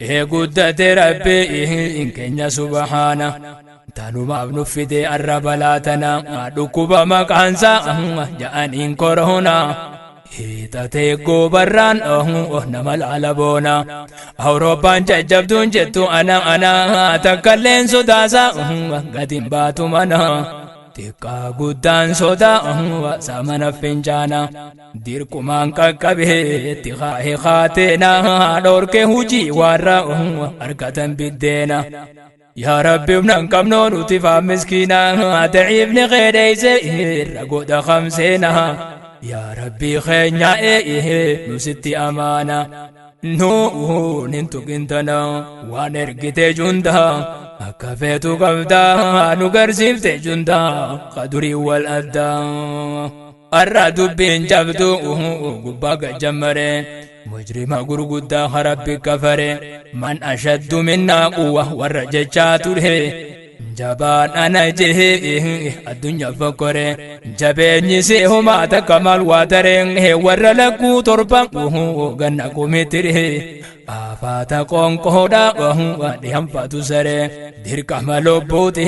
Ee guddate Rabbi keenya subhaana. Tanumaaf nuffite arra balaa tana dhukkuba maqaansaa ja'aniin koronaa. Hiixatee goobarraan nama laala boona. Awurooppaan jajjabduun jettu ana ana takkalleen sodaasaa gatiin baatu mana. Xiqqaa guddaan sodaa samana fincaana. Dirqumaan qaqqabee itti kaa'ee kaateena dhorkee hujii warra argatan biddeena. Yaa Rabbi humna hin qabnu nuti faan miskiina daciifni keedheeyse irra godha kamseena. Yaa Rabbi keenya nu sitti amaana. Nuun hin tuqin tana waan ergite junda akka feetu qabda nu garsiifte junda kadurii wal addaa. Arra dubbiin jabdu gubbaa gajjammare mujrima gurguddaa harabbi kafare man ashaddu minnaa quwwa warra jechaa ture jabaan ana jehee addunyaa fokkore jabeenyi see homaa takka maal waa taree warra lakkuu torba ganna kumitire afaata qoonqoodha dhihanfatu saree dirqama lubbuuti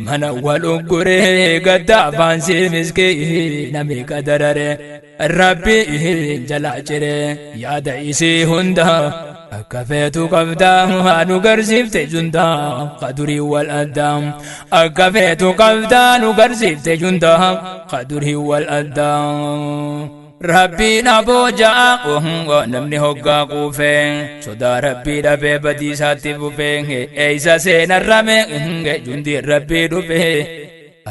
mana wal uggure gadda afaan sii miskii nami qadarare Rabbi jalaa cire yaada isii hunda akka feetu qabda nu garsiifte junda kadurii wal addaa akka feetu qabda nu garsiifte junda kadurii wal addaa. Rabbiin aboo ja'a namni hoggaa quufee sodaa rabbii dhabee badiisaatti fufee eeysa seenarrame jundiin rabbii dhufee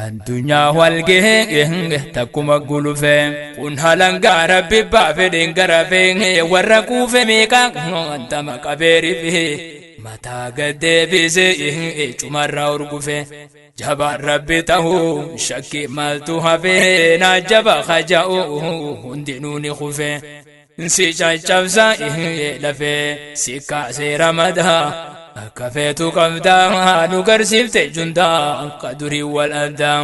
addunyaa wal gahee takkuma gulufee kun halangaa rabbi baafedheen garafee warra kuufe meeqa antama qabee rifee mataa gad deebisee cumarraa urgufee jabaan rabbi ta'uu shakkii maaltu hafee naa jaba haja'u hundinuu ni kufee si caccabsa lafee si kaasee ramadaa akka feetu qabdaa nu garsiifte jundaa kadurii wal addaa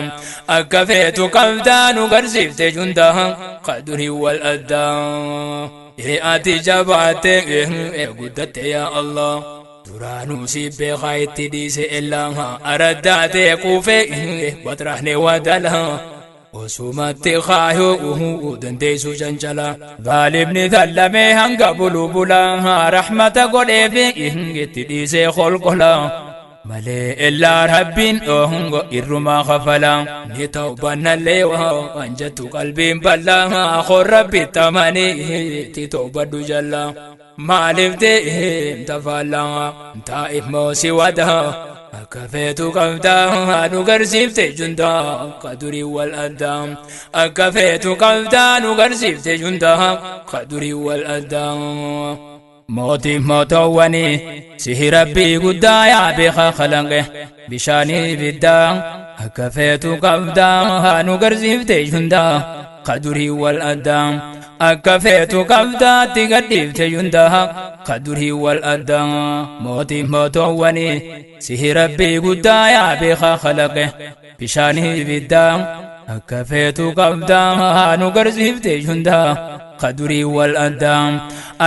akka feetu qabdaa nu garsiifte jundaa kadurii wal addaa ati jabaatte guddatte yaa Allah duraanuu si beekaa itti dhiise illaa araddaatee kuufee batrahne wadalaa osumatti kaayuu dandeessu cancala zaalimni dallamee hanga bulu bula rahmata godheefi itti dhiisee kolkola malee illaa rabbiin hongo irrumaa kafala ni tawbannallee waan jettu qalbiin bal'aa hor rabbi tamanii itti tawbadhu jalla maaliif deemta faallaa taa'if moosi wadaa akka feetu qabdaa nu garsiifte jundaa kadurii wal addaa akka feetu qabdaa nu garsiifte jundaa kadurii wal addaa. Mootii mootoowwanii sihi rabbii guddaa yaa beekaa kalanqe bishaanii ibiddaa akka feetu qabdaa nu garsiifte jundaa kadurii wal addaa akka feetu qabdaatti gadhiifte jundaa kadurii wal addaa mootii mootoowwanii sihi rabbii guddaa yaa beekaa kalaqe bishaanii ibiddaa akka feetu qabdaa nu garsiifte jundaa kadurii wal addaa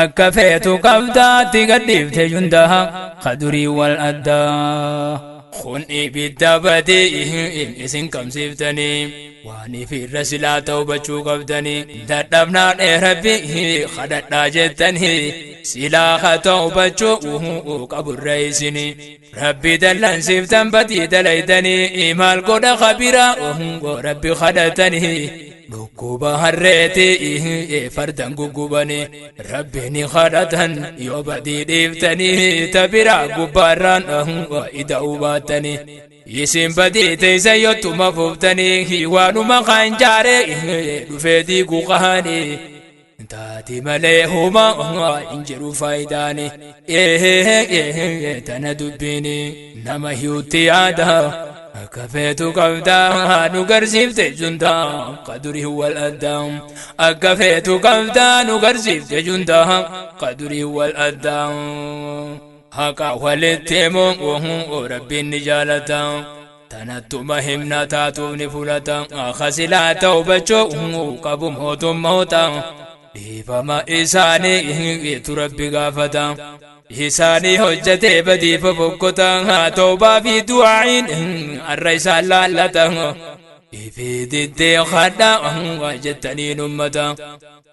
akka feetu qabdaatti gadhiifte jundaa kadurii wal addaa. Kun ibidda badii isin qabsiiftanii waan ifirra silaa ta'ubachuu qabdanii dadhabnaan rabbi kadhadhaa jettanii silaa haa ta'ubachuu qaburra isinii. Rabbi dallansiiftan badii dalaydanii maal godha kabira rabbi kadhatanii dhukkuba harreetii fardan guggubanii rabbi ni kadhatan yoo badii dhiiftanii tabira gubbaarraan ida'uu baattanii isin badii teessa yottuma fuuftanii waanuma kan jaaree dhufee diiguu qaanii. Taati malee huma hin jiru faayidaani tana dubbiini nama hiutti yaada akka feetu qabdaa nu garsiifte jundaa kadurii wal addaa akka feetu qabdaa nu garsiifte jundaa kadurii wal addaa haqa walitti himuun rabbiin ni jaalata. Tanattuma himna taatuuf ni fudhata kasilaa ta'ubachuu qabu mootummoota dhiifama isaanii itu rabbi gaafata. Isaanii hojjetee badiif bokkota toobaa fi du'aa'iin har'a isaan laallata. Ifii diddee kadha jettaniin ummata.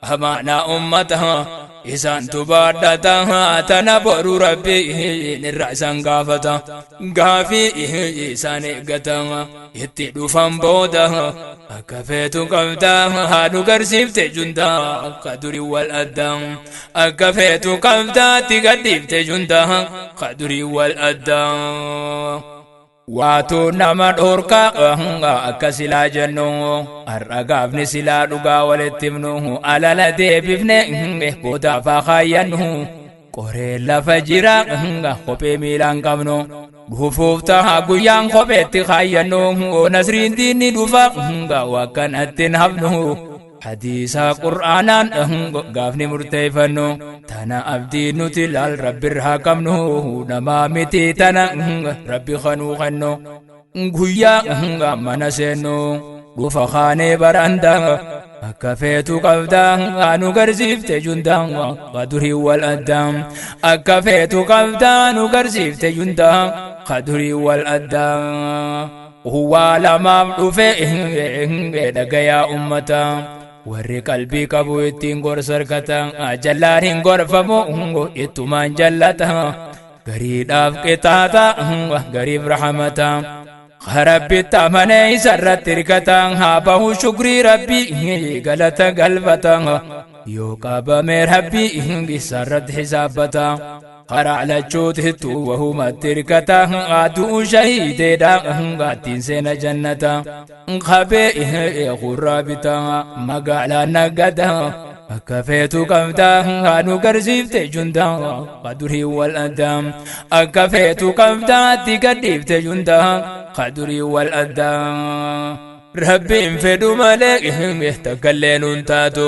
Amaanaa ummata isaantu baadhata tana boru rabbiin irra isaan gaafata. Gaafii isaan eeggata itti dhufan booda akka feetu qabda nu garsiifte jundaa ka durii wal addaa. Akka feetu qabda itti gadhiifte jundaa ka durii wal addaa. Waatu nama dhorka akka silaa jennu har'a gaafni silaa dhugaa walitti himnu alala deebifne boodaaf haa kaayyannu qoree lafa jira kophee miilaan qabnu dhufuuf ta'a guyyaan kopheetti kaayyannu nasriin diinni dhufa wakkanatti hin hafnu hadiisa qur'aanaan gaafni murteeffannu tana abdii nuti laal rabbirraa qabnu namaa miti tana rabbi kanuu kennu guyyaa mana seennu dhufa kaanee baranda akka feetu qabda nu garsiifte jundaa kadurii wal addaa. Akka feetu qabda nu garsiifte jundaa kadurii wal addaa. Waa lamaaf dhufe dhagayaa ummata. Warri qalbii qabu ittiin gorsa argata jallaan hin gorfamu ittumaan jallata. Gariidhaaf qixaata gariif rahamata. Rabbitti amanee isarratti hirkata haa bahu shukrii rabbii galata galfata. Yoo qabame rabbii isarratti hisaabbata. Karaa lachuutittu wahumatti hirkata aduu shahiideedha ittiin seena jannata. Qabee gurraa bita magaalaa nagada akka feetu qabda nu garsiifte jundaa kadurii wal addaa. Akka feetu qabda itti gadhiifte jundaa kadurii wal addaa. Rabbiin fedhu malee takkallee nuun taatu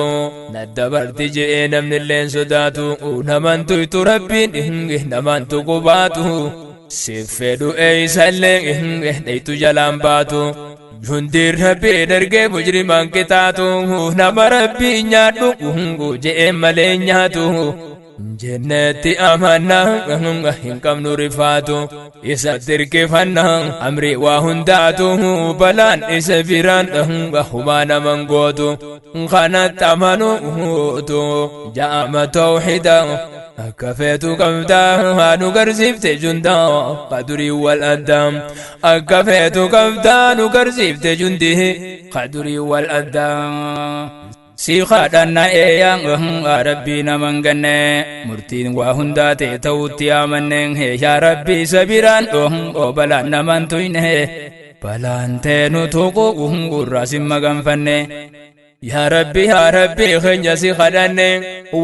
naddabarti je'ee namnilleen sodaatu naman tuytu rabbiin naman tuqu baatu siif fedhu eeysallee dheytu jalaan baatu. Jundiin rabbiin ergee mujrimaan qixaatu nama rabbii nyaadhu je'ee malee nyaatu. Jennetti amanna hin qabnu rifaatu isa dirqifanna amri waa hundaatu balaan isa biraan humaa naman gootu kanatti amanuutu ja'ama tawxida. Akka feetu qabda nu garsiifte jundaa kadurii wal addaa. Akka feetu qabda nu garsiifte jundii kadurii wal addaa. Si kadhanna eeyaa rabbii naman ganne murtiin waa hundaa ta'e ta'utti amanne yaa rabbii isa biraan balaan naman tuyne balaan teenu tuqu gurraa sin maganfanne. Yaa rabbi yaa rabbi keenya si kadhanne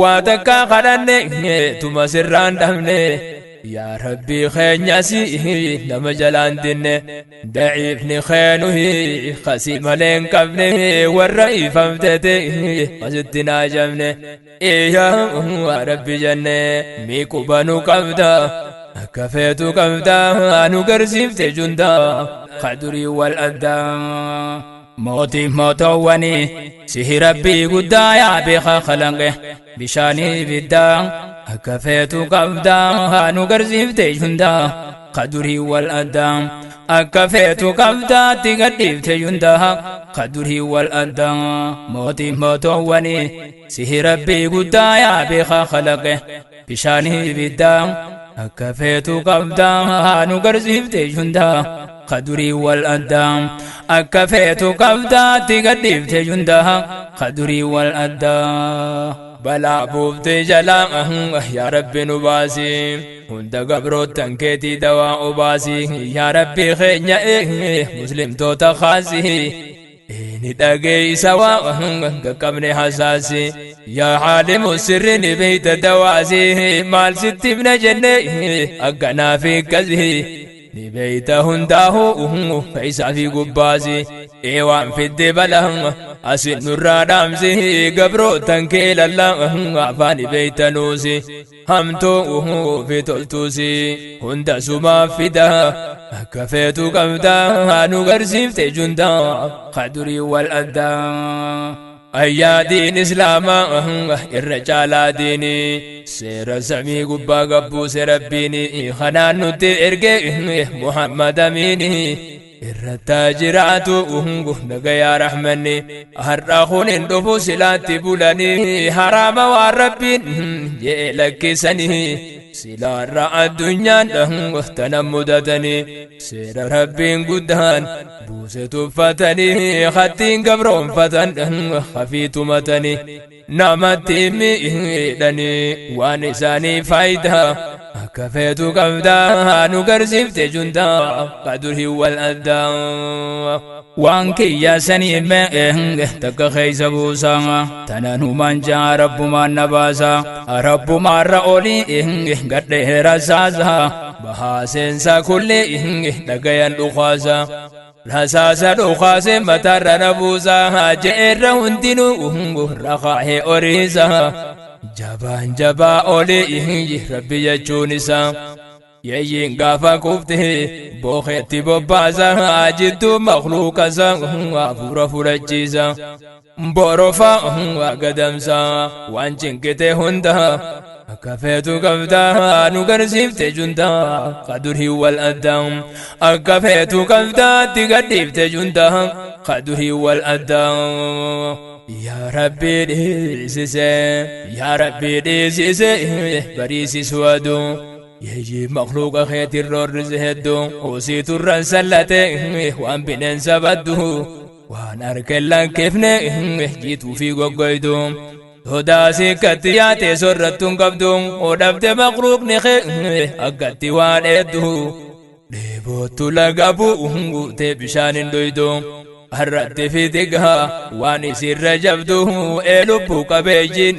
waa takka kadhanne tuma sirraan dhabne. Yaa rabbi keenya si nama jalaan dinne daciifni keenuhi kasii malee hin qabne warra ifamtete asitti naajamne. Yaa rabbi jenne miiquba nu qabda akka feetu qabda nu garsiifte jundaa kadurii wal addaa. Mootii mootowwanii sihi rabbii guddaa yaa beekaa kalanqe bishaanii ibiddaa akka feetu qabda nu garsiifte jundaa kadurii wal addaa. Akka feetu qabda itti gadhiifte jundaa kadurii wal addaa. Mootii mootowwanii sihi rabbii guddaa yaa beekaa kalaqe bishaanii ibiddaa akka feetu qabda nu garsiifte jundaa kadurii wal addaa. Akka feetu qabda itti gadhiifte jundaa kadurii wal addaa. Balaa buufte jalaa yaa rabbi nu baasi hunda gabroottan keetii dawaa obaasi yaa rabbi keenya muslimtoota kaasi ni dhageeysa waa qaqqabne hasaasi. Yaa caalimu sirri ni beeyta dawaasi maal sitti himna jenne akkanaa fi akkasi ni beeyta hundaahu keeysaa fi gubbaasi. Eewaan fidde balaa asin nurraa dhaamsi gabrootan kee lallaa afaan beeytanuusi hamtuu fi toltuusi hunda sumaaf fida akka feetu qabda nu garsiifte jundaa kadurii wal addaa. Ayyaa diin islaamaa irra caalaa diini seera samii gubbaa gabbuuse rabbiini kanaan nutti erge Muhammad amiini irrattaa jiraatu nagayaa rahmanni har'a kun hin dhufu silaatti bulanii haraama waan rabbiin jee lakkisanii silaarra addunyaan tana mudatanii seera rabbiin guddaan buuse tuffatanii hattiin gabroonfatan hafii tumatanii namatti miidhanii waan isaanii faayidaa akka feetu qabdaa nu garsiifte jundaa qadurii wal addaa waan kiyya sanii mee takka keessa buusaa tanaan humaan jaa rabbumaan na baasa rabbumaarra olii gadheera saasa bahaa seensaa kullee dhagayan dhukaasa rasaasa dhukaase mataarra na buusa je'eerra hundinuu rakaa'ee oriisa jabaan jabaa olii rabbi jechuun isaa yeeyyiin gaafa kufte bookeetti bobbaasa jidduu makluuqasa hafuura fudhachiisa borofa gadamsa waan cinqite hunda akka feetu qabdaa nu garsiifte jundaa qadurii wal addaa akka feetu qabdaatti gadhiifte jundaa qadurii wal addaa yaa rabbii dhiisise yaa rabbii dhiisise bariisisu aduu yeeyyii makluuqa keetiin roorrise hedduu usii turran sallate waan bineensa baddu waan harka lakkifne jiituu fi goggoydu sodaasii akkatti yaate sorrattuun qabdu odhabde makluuqni kee akkatti waan hedduu dheebootu laga bu'u guutee bishaan hin dhuydu har'atti fidigaa waan isirra jabdu ee lubbuu qabeeyyiin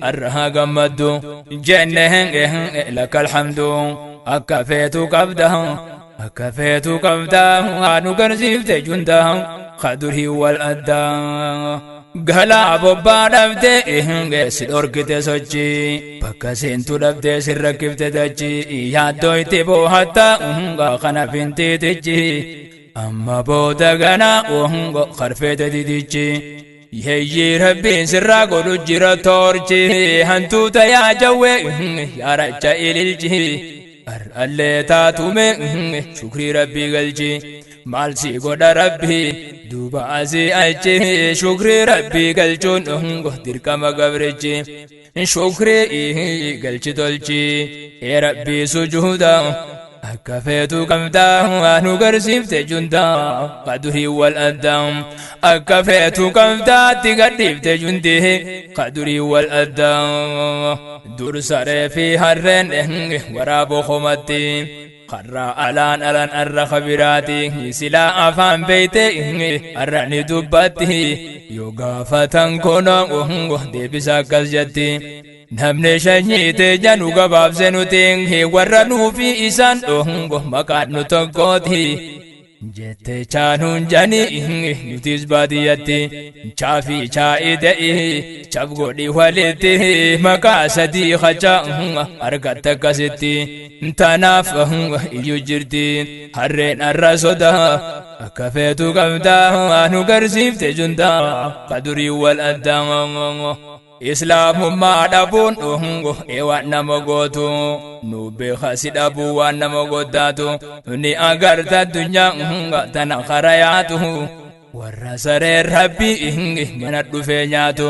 har'a haa gammaddu jenne laka alhamdu akka feetu qabda akka feetu qabda nu garsiifte junda kadurii wal addaa galaa bobbaa dhabde si dhorkite sochii bakka seentu dhabde si rakkifte dachii yaaddoo itti boohatta kana fintiitichi amma booda gana karfeete didichi yeeyyii rabbiin sirraa godhu jira toorchi hantuuta yaa jawwe yaaracha ililchi har'allee taatume shukrii rabbii galchi maal si godha rabbii duuba asii achi shukrii rabbii galchuun dirqama gabrichi shukrii galchi tolchi ee rabbii sujuuda akka feetu qabdaa nu garsiifte jundaa qadurii wal addaa akka feetu qabdaatti gadhiifte jundii qadurii wal addaa dur saree fi harreen waraaboo komatti karraa alaan alaan arra kabiraati silaa afaan beeyte har'a ni dubbatti yoo gaafatan kono deebisa akkas jetti namni sanyii janu gabaabse nuti warra nuufi isaan maqaan nu tokkooti jette chaanuun jani nutis baadiyyatti chaafii chaa'ii de'i chaf godhi walitti maqaa sadii hacha argatte akkasitti tanaaf iyyuu jirti harreen arra soda akka feetu qabdaa nu garsiifte jundaa kadurii wal addaa islaamummaa dhabuun waan nama gootu nu beeka si dhabuu waan nama goddaatu ni agarta addunyaa tana kara yaatu warra saree rabbii mana dhufee nyaatu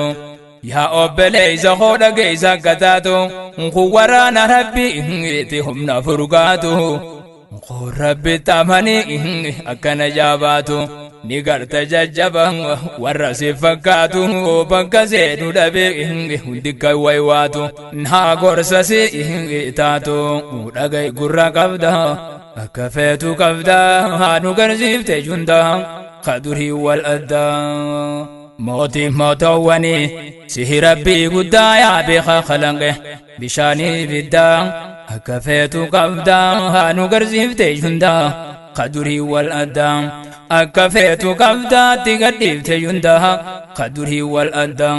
yaa obboleessa koo dhageessa akka taatu kun waraana rabbii itti humna furgaatu kun rabbi tamanii akkana jaabaatu ni garta jajjaba warra si fakkaatu bakka seenu dhabe hundi kan waywaatu naa gorsa si taatu dhagay gurra qabda akka feetu qabda nu garsiifte junda kadurii wal addaa mootii mootowwanii sihi rabbii guddaa yaa beeka kalanqe bishaanii ibiddaa akka feetu qabdaa nu garsiifte junda kadurii wal addaa akka feetu qabdaatti gadhiifte junda kadurii wal addaa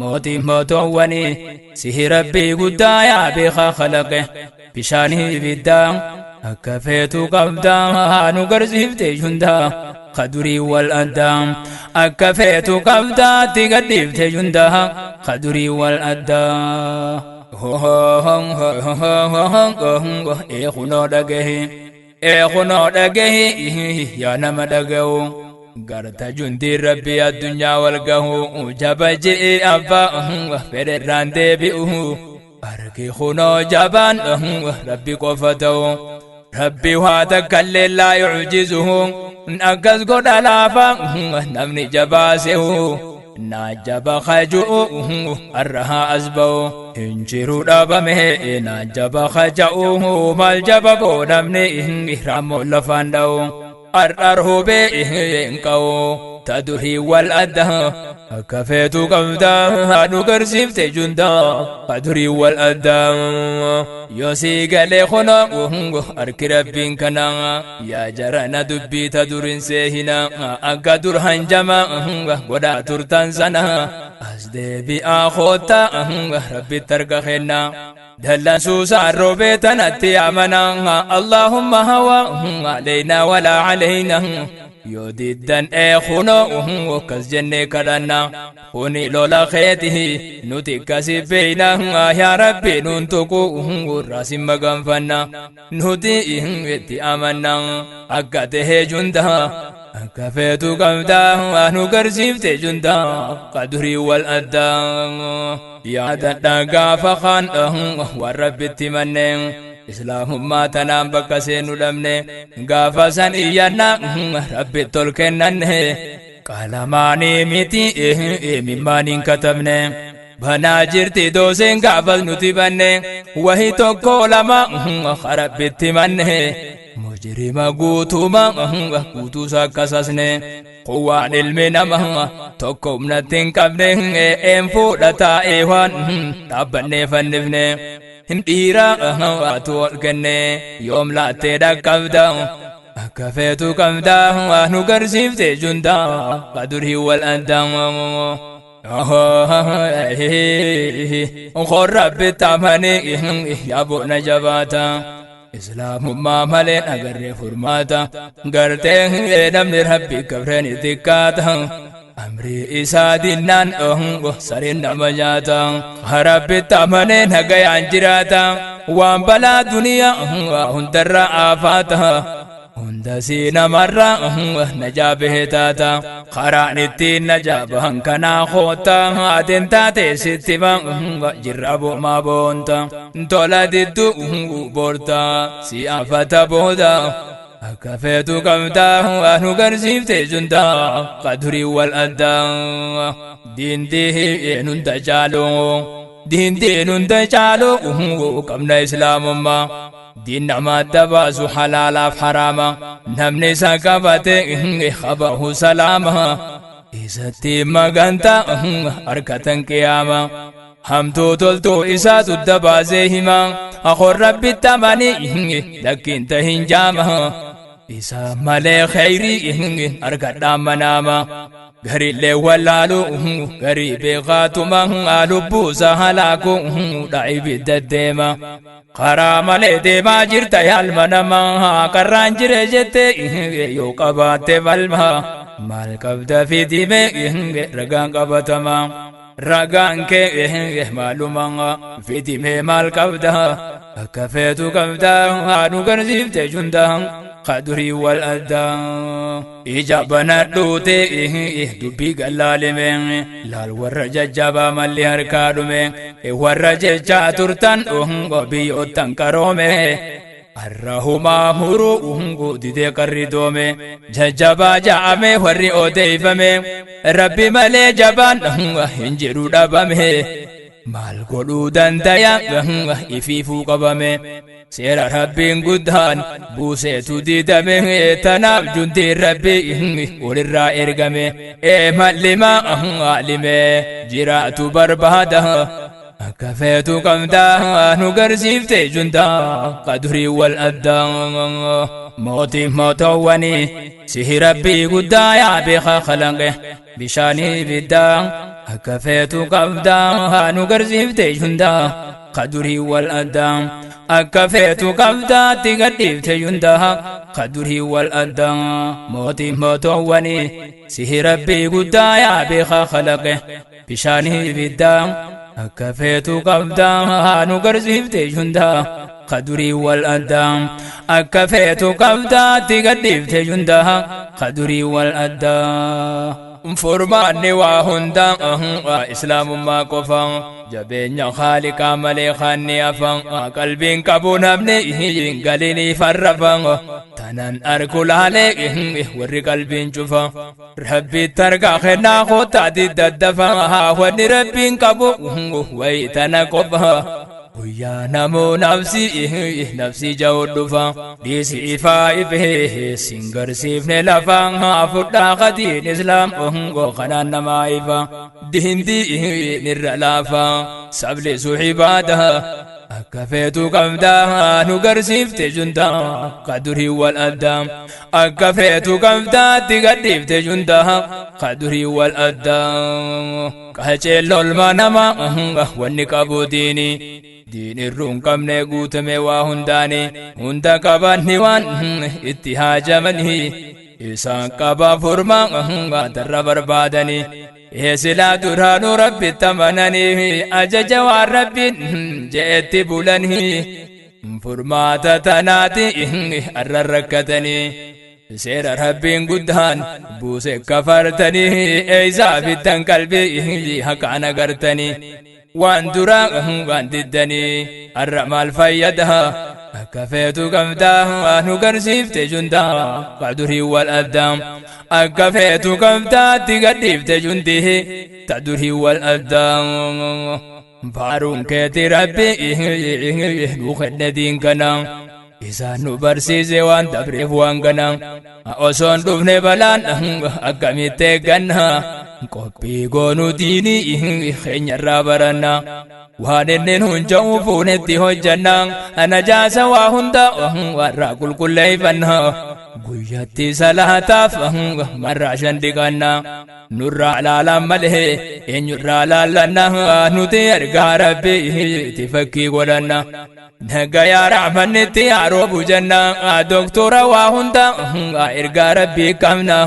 mootii mootowwanii sihi rabbii guddaa yaa beeka kalaqe bishaanii ibiddaa akka feetu qabdaa nu garsiifte junda Kadurii wal addaa akka feetu qabdaatti gadhiifte jundaa kadurii wal addaa. Eekunoo dhagahi eekunoo dhagahi yaa nama dhaga'u garta jundiin rabbii addunyaa wal gahu jaba ji'i abbaa fedherraan deebi'u harki kunoo jabaan rabbi qofa ta'u rabbi waa takkallee laa yucjizuhu akkas godha laafa namni jabaasehu naa jaba kaju'u arrahaa as ba'u hin jiru dhabame naa jaba kaja'u maal jaba boo namni raammoo lafaan dha'u ar'ar hubee hin qa'u ta durii wal adda akka feetu qabda nu garsiifte junda ka durii wal adda yoo sii galee kunoo harki rabbiin kana yaa jarana dubbii ta durin seehina akka dur hanjama godhaa turtan sana as deebi'aa koota rabbitti harka kenna dallan suusaan roobee tanatti amana allahumma hawa alaynaa walaa alayna yoo diddan eekunoo akkas jennee kadhanna kuni lola keeti nuti akkasi beeyna yaa rabbi nuun tuqu irraa sin maganfanna nuti itti amanna akka tahee junda akka feetu qabda nu garsiifte junda kadurii wal addaa yaadadha gaafa kaan waan rabbitti manneen islaamummaa tanaan bakka seenu dhabne gaafa san iyyanna rabbi tol kennanne qalamaanii miti mimmaaniin katabne banaa jirti dooseen gaafas nuti banne wahi tokko lama rabbitti manne mujrima guutuma guutuusa akkasasne quwwaan ilmi nama tokko humnatti hin qabne een fuudha taa'ee waan dhaabbannee fannifne hin dhiira waatu ol kenne yoom laattee dhaqqabda akka feetu qabda nu garsiifte junda kadurii wal adda Kon rabbi tamanii yaaboo na jabaata islaamummaa malee agarree furmaata gartee namni rabbi gabreen xiqqaata amrii isaa dinnaan sareen nama nyaata rabbi tamanee nagayaan jiraata waan balaa duniyaa hundarra aafaata hunda sii namarra najaa bahee taata karaan ittiin najaa bahan kanaa koota ateen taate sitti jirra boomaa boonta tola diddu boorta si afata booda akka feetu qabda nu garsiifte junda kadurii wal addaa diindii hunda caalu diindiin hunda caalu qabna islaamummaa diin nama adda baasu halaalaaf haraama namni isa qabate qabahu salaama isatti maganta harkatan qiyaama hamtuu toltuu isaatu adda baasee hima akon rabbitti amanii lakkiin tahin jaama isa malee khayrii harkadhaan manaama garillee wallaalu garii beekaatuma lubbuusa halaaku dhaibidda deema karaa malee deemaa jirta yaalma namaa karraan jire jette yoo qabaatte falma maal qabda fidime ragaan qabatama ragaan kee maaluma fidime maal qabda akka feetu qabda nu garsiifte junda kadurii wal addaa ija banadhuute dubbii gallaalime laal warra jajjabaa malli harkaa dhume warra jechaa turtan biyyoottan qaroome arrahumaa muruu didee qarri doome jajjabaa ja'ame warri odeeyfame rabbi malee jabaan hin jedhu dhabame maal godhuu dandaya ifiifuu qabame seera rabbiin guddaan buuseetu didame tanaaf juntiin rabbi walirraa ergame ee mallima alime jiraatu barbaada akka feetu qabda nu garsiifte junda kadurii wal addaa mootii mootowwanii sihi rabbii guddaa yaa beekaa kalaqe bishaanii ibiddaa akka feetu qabda nu garsiifte junda kadurii wal addaa Akka feetu qabdaatti gadhiifte jundaa kadurii wal addaa mootii mootoowwanii sihi rabbii guddaa yaa beekaa kalaqe bishaanii ibiddaa akka feetu qabdaa nu garsiifte jundaa kadurii wal addaa akka feetu qabdaatti gadhiifte jundaa kadurii wal addaa. Furmaanni waa hundaa islaamummaa qofa jabeenya haaliqaa malee kaanni hafan qalbiin qabu namni galinii farrafan tanan arku laalee warri qalbiin cufa rabbitti argaa kennaa kootaati daddafa wanni rabbiin qabu wayi tana qofa. Guyyaa namoo nafsi nafsi ja'u dhufa dhiisi ifaa ifee sin garsiifne lafa fudhaa qatiin islaam kanaan namaa ifa diindii nirra laafa sabli ibaada akka feetu qabdaa nu garsiifte jundaa kadurii wal addaa akka feetu qabdaatti gadhiifte jundaa kadurii wal addaa qaceellolma nama wanni qabu diinii diin irruun qabne guutame waa hundaani hunda qabanni waan itti haajamanii isaan qaba furmaa darra barbaadanii eesilaa duraanuu rabbitti amananii ajaja waan rabbiin je'etti bulanii furmaata tanaati arra rakkatanii seera rabbiin guddaan buuse kafartanii eeysaa fittan qalbii haqaan agartanii waan duraa waan diddanii arra maal fayyada akka feetu qabdaa nu garsiifte jundaa kadurii wal addaa akka feetu qabdaatti gadhiifte jundii tadurii wal addaa faaruun keeti rabbi nu kenne diin kana isaan nu barsiise waan dabreef waan gana osoon dhufne balaan akkamitti eegganna qophii goonuu diinii keenyarraa baranna waan inni nuun ja'u fuunetti hojjanna najaasa waa hunda warraa qulqulleeffanna guyyatti salaataaf marraa shan dhiqanna nurraa laalaan malee eenyurraa laallanna nuti ergaa rabbii itti fakkii godhanna nagayaa raamannitti haroobu jenna doktora waa hunda ergaa rabbii qabna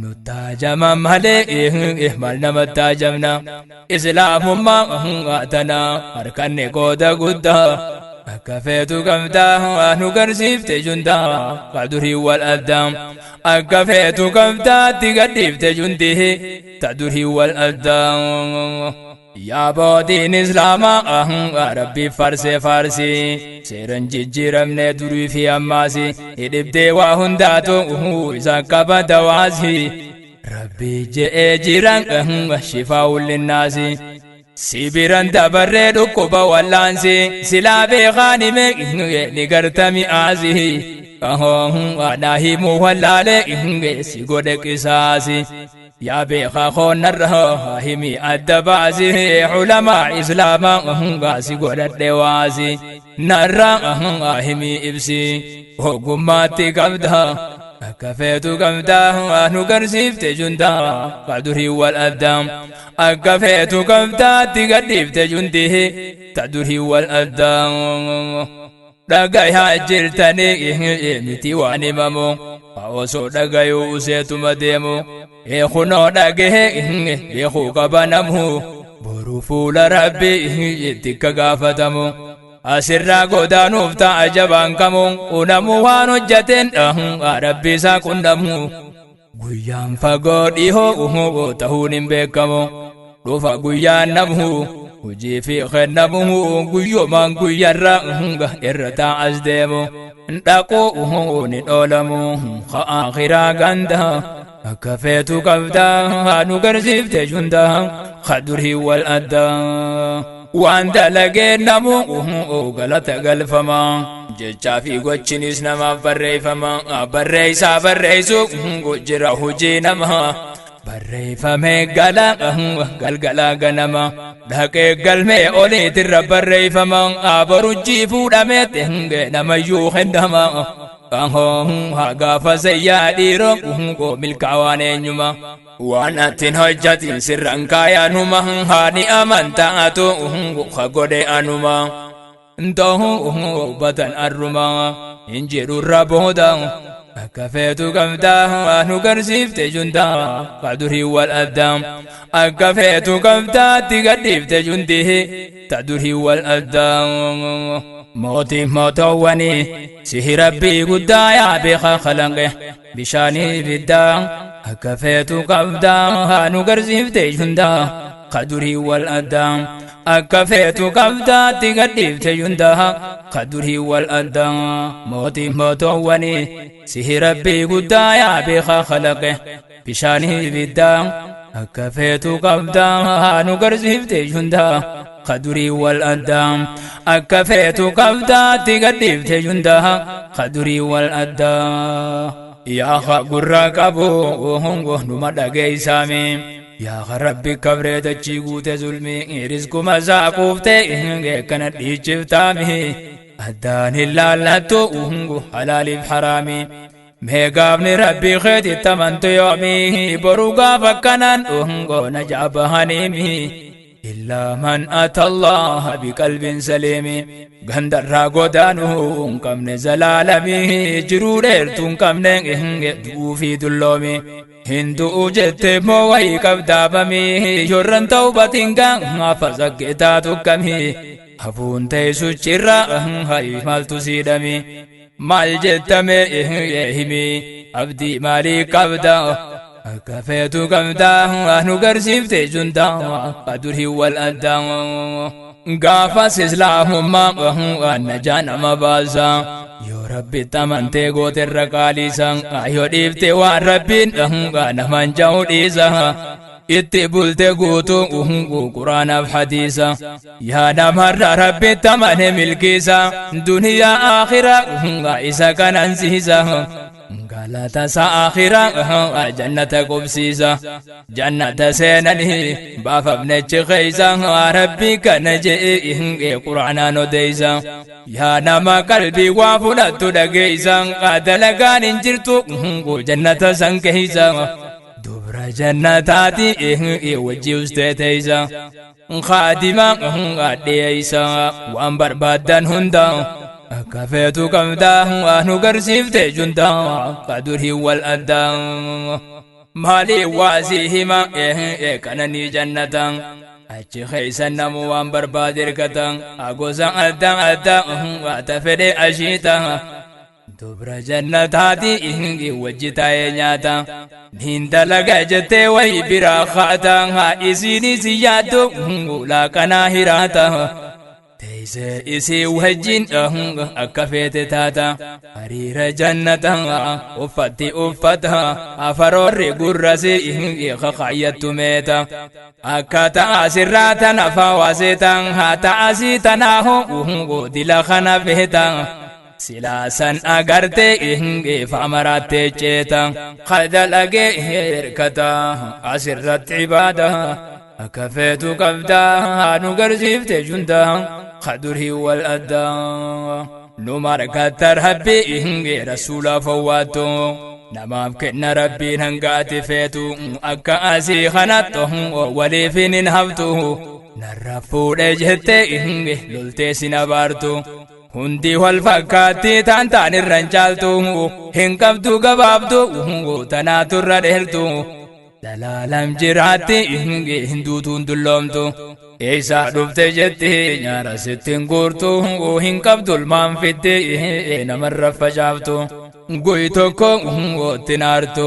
nuttaajama malee maal namattaajamna islaamummaa tana harkanne qooda guddaa akka feetu qabdaa nu garsiifte jundaa kadurii wal addaa akka feetu qabdaatti gadhiifte jundii tadurii wal addaa. Yaa bootiin islaamaa rabbi farsee faarsi seeran jijjiiramne durii fi ammaasi hidhibdee waa hundaatu isaan qaba dawaasi rabbi je'ee jiran shifaa ullinnaasi sibiran dabarree dhukkuba wallaansi silaa beekaan hime ni gartami aasi naa himuu wallaalee si godhe qisaasi. Yaa beekaa koonnarra himi adda baasi culamaa islaamaa si godhadhe waasi narra himi ibsi ogummaatti qabda akka feetu qabda nu garsiifte jundaa kadurii wal addaa akka feetu qabdaatti gadhiifte jundii tadurii wal addaa dhagayaa jirtanii miti waan himamu osoo dhagayuu useetuma deemu kunoo dhagee beekuu qaba namu boru fuula rabbii itti akka gaafatamu asirraa godaanuuf ta'a jabaan kamu unamu waan hojjateen rabbi isaa qunnamu guyyaan fagoo dhihoo ta'uun hin beekamu dhufa guyyaan namu hojii fi kennamu guyyoomaan guyyarra irra taa'as deemu dhaquu ni dhoolamu akhiraa ganda akka feetu qabdaa nu garsiifte jundaa kadurii wal addaa waan dalagee namu galata galfama jechaa fi gochinis namaaf barreeffama barreessaa barreessu jira hojii nama barreeffamee gala galgala ganama dhaqee galmee oliitirra barreeffama borujjii fuudhameetti namayyuu kennama gaafa sayyaa dhiiroo milkaawaan eenyuma waan atin hojjatin sirran kaayaanuma haani amantaatu ka godhe anuma. Ta'uu arrumaa hin jedhurra booda akka feetu qabdaa nu garsiifte jundaa kadurii wal addaa akka feetu qabdaatti gadhiifte jundii tadurii wal addaa. Mootii mootowwanii sihi rabbii guddaa yaa beekaa kalanqe bishaanii ibiddaa akka feetu qabdaa nu garsiifte jundaa kadurii wal addaa akka feetu qabdaatti gadhiifte jundaa kadurii wal addaa. Mootii mootowwanii sihi rabbii guddaa yaa beekaa kalaqe bishaanii ibiddaa akka feetu qabdaa nu garsiifte jundaa kadurii wal addaa akka feetu qabdaatti gadhiifte jundaa kadurii wal addaa. Yaa gurra qabu hongo numa dhageeysaami yaa rabbi kabree dachii guute zulmii rizquma isaa quufte kana dhiichiftaami addaan hin laallattu hungu halaaliif haraami. Mee gaafni rabbii keetitti amantu yoomi boruu gaafa akkanaan hungo na jaabahaniimi. Illaa man ata allaha biqalbin saliimi gandarraa godaanuu hin qabne zalaalamii jiruu dheertuu hin qabne du'uu fi dulloomi. Hin du'u jette moo wayii qabdaabamii yorran ta'ubatiin gaafa saggeetaa tuqqamii hafuun teessu cirra hayi maaltu siidhami maal jettame himi abdii maalii qabda akka feetu qabdaa nu garsiifte jundaa kadurii wal addaa. Gaafas islaamummaa najaa nama baasa yoo rabbitti amantee gooterra qaaliisa yoo dhiifte waan rabbiin namaan ja'u dhiisa itti bulte guutuu quraanaaf hadiisa yaa namarra rabbitti amane milkiisa duniyaa akhiraa isa kanansiisa galata isa akhiraa jannata qubsiisa jannata seenanii baafamnechi keeysa rabbi kana je'e quraanaan odeysa yaa nama qalbii waa fudhattu dhageeysa dalagaan hin jirtu jannata san keeysa dubra jannataati wajji ustee teeysa kaadima dhiyeeysa waan barbaaddan hunda akka feetu qabdaa nu garsiifte jundaa kadurii wal addaa. Maalii waasii hima kananii jannata achi keeysan namu waan barbaade hirkata gosa adda adda waata fedhe ashiita dubra jannataati wajji taa'ee nyaata niin dalaga jettee wayi biraa kaata isiinis yaaddu laaqanaa hiraata teessee isii wajjin akka feete taata hariira jannata uffatti uffata afaroorri gurrasi kakayyattu meeta akka ta'a sirraa tana fawaaseeta haa ta'asii tanaahu dila kana feeta silaasan agartee famaraattee ceeta kadalagee hirkata asirratti ibaada akka feetu qabdaa nu garsiifte jundaa kadurii wal addaa. Nu markatta rabbi rasuula fawwaattu namaaf kenna rabbiin hanga ati feetu akka asii kanattu waliif hin haftu narra fuudhe jette loltee sin abaartu hundi wal fakkaatti taan taan irra hin caaltu hin qabdu gabaabdu tanaatu irra dheertu dalaalam jiraatti hin duutuun dulloomtu eessaa dhufte jetti nyaara sittiin guurtu hin qabdu ilmaan fitti namarra facaaftu guy tokko itti naartu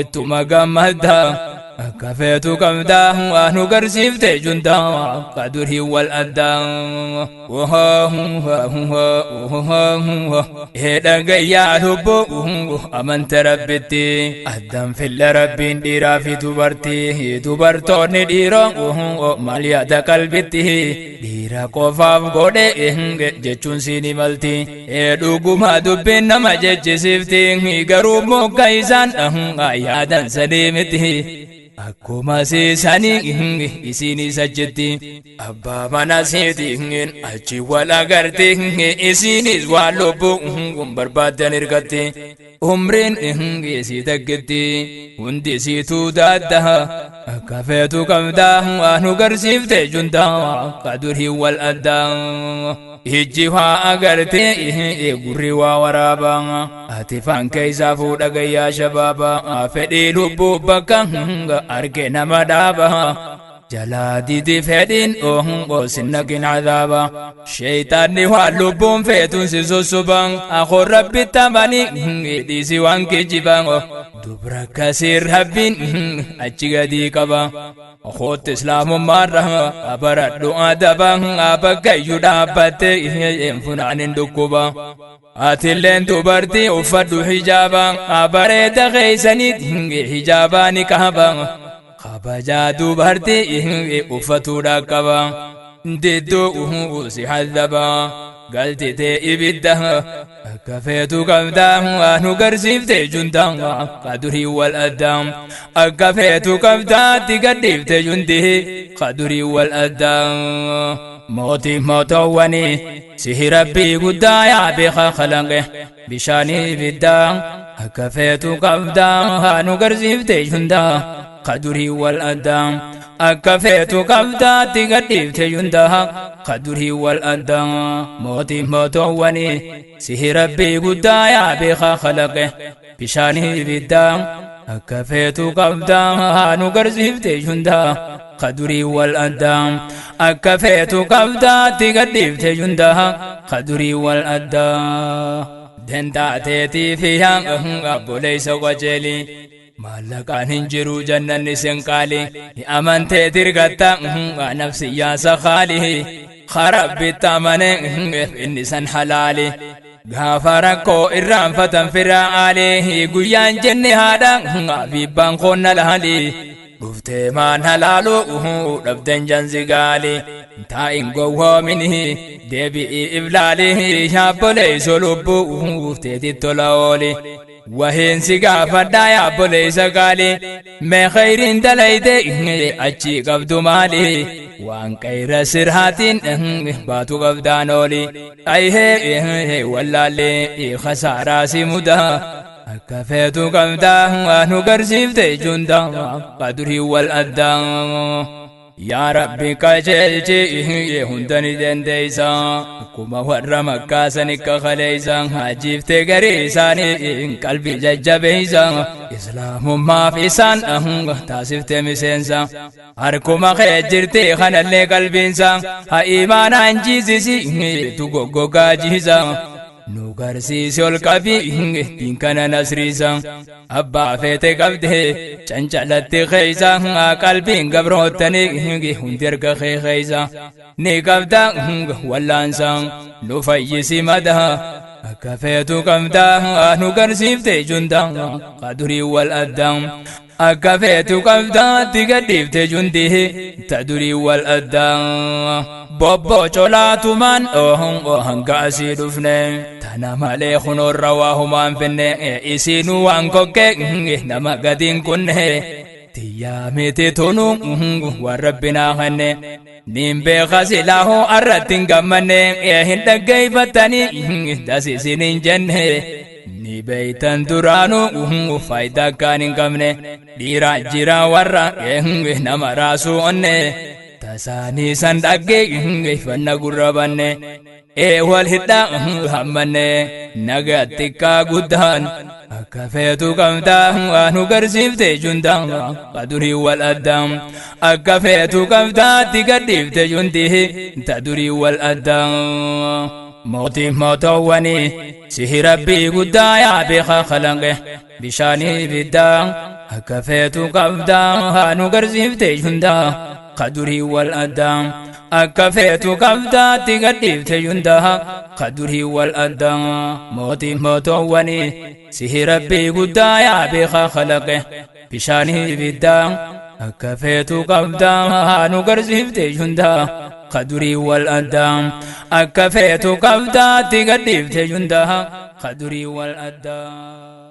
ittuma gammadda akka feetu qabdaa nu garsiifte jundaa kadurii wal addaa. Dhagayyaa lubbuu amante rabbitti addaan filla rabbiin dhiiraa fi dubartii dubartoonni dhiiroo maal yaada qalbitti dhiira qofaaf godhe jechuun siin himalti dhuguma dubbiin nama jechisiifti garuu mogga isaan yaadan sadii miti akkuma siisanii isiinis achitti abbaa mana siiti achi wal agarti isiinis waan lubbuu barbaaddan ergatti. Umriin isii takkitti hundi isiituu daadda. Akka feetu qabdaa waan nu garsiifte jundaa kadurii wal addaa. Ijji waa agartee gurri waa waraabaa. Ati faan keessaa fuudha gayyaa shabaabaa. Fedhii lubbuu bakka arge nama dhaabaa. Jalaa didi fedhiin oosin naqin cadaaba. Sheeytaanni waan lubbuun feetuun si sossoban. Akoo rabbi tamanii dhiisi waan kijiban. Dubra akkasii rabbiin achi gadii qaba. Kooti islaamummaarra baradhu adaba bakka iyyuu dhaabbatte funaanin dhukkuba. Atilleen dubartii uffadhu hijaaba bareeda keeysanii hijaabaa ni qaba. Kabajaa dubartii uffatuudha qaba. Didduu si haddaba galtitee ibidda. Akka feetu qabdaa nu garsiifte jundaa kadurii wal addaa. Akka feetu qabdaatti gadhiifte jundii kadurii wal addaa. Mootii mootowwanii sihi rabbii guddaa yaa beekaa kalaqe bishaanii ibiddaa. Akka feetu qabdaa nu garsiifte jundaa kadurii wal addaa. Akka feetu qabdaatti gadhiifte jundaa kadurii wal addaa. Mootii mootowwanii sihi rabbii guddaa yaa beekaa kalaqe bishaanii ibiddaa. Akka feetu qabdaa nu garsiifte jundaa kadurii wal addaa. Akka feetu qabdaatti gadhiifte jundaa kadurii wal addaa. Dandaateetii fi obboleessa qajeeli. Maallaqaan hin jiru jannanni senqaali. Amantee dirgatta nafsi yaasa kaali. Karabbitti amane inni san halaali. Gaafa rakkoo irraanfatan firaa aali. Guyyaan jenne haadha abibbaan koonna laali. Dhuftee maan halaalu dhabdan jansi gaali. Taa'in gowwoomini deebi'ii iblaali. Yaabboleessa lubbuu teetit tola ooli. Waheensi gaafadhaa yaabboleessa gaali. Mee khayriin dalayte achi qabdu maali? Waan qayra sirhaatiin baatu qabdaan ooli. Ayhee wallaallee khasaaraa si mudaa. Akka feetu qabdaa nu garsiifte jundaa kadurii wal addaa. Yaa Rabbi qajeelchi hunda ni dandeeysa. Akkuma warra makkaasan akka kaleeysa hajiifte garii isaanii qalbii jajjabeeysa. Islaamummaaf isaan taasifte miseensa. Harkuma kee jirti kanallee qalbiinsa. Ha imaanaan jiisisi tu goggogaa jiisa. Nu garsiisi ol qabii diin kana nasriisa. Abbaa feete qabde cancalatti keeysa qalbiin gabroottanii hundi erga kee keeysa. Ni qabda wallaansa nu fayyisi madaa. Akka feetu qabdaa nu garsiifte jundaa kadurii wal addaa. Akka feetu qabdaatti gadhiifte jundii ta durii wal addaa. Bobboo colaatumaan hanga asii dhufne. Tana malee kunoorra waa humaan finne isiinuu waan kokkee nama gadiin kunne. Tiyyaa miti tunu waan rabbi naa kenne. Niin beeka silaahoo arratti hin gammanne hin dhaggeeffattanii dasisin hin jenne. Ni beeytan duraanuu faayidaa akkaan hin qabne. Dhiira jira warra nama raasuu onne. Tasaanii san dhaggee fanna gurra banne. Ee wal hidhaa hammanne nagaa xiqqaa guddaan. Akka feetu qabdaa nu garsiifte jundaa kadurii wal addaa. Akka feetu qabdaatti gadhiifte jundii ta durii wal addaa. Mootii mootowwanii sihi rabbii guddaa yaa beekaa kalaqe bishaanii ibiddaa. Akka feetu qabdaa nu garsiifte jundaa kadurii wal addaa. Akka feetu qabdaatti gadhiifte jundaa kadurii wal addaa. Mootii mootowwanii sihi rabbii guddaa yaa beekaa kalaqe bishaanii ibiddaa. Akka feetu qabdaa nu garsiifte jundaa kadurii wal addaa. Akka feetu qabdaatti gadhiifte jundaa kadurii wal addaa.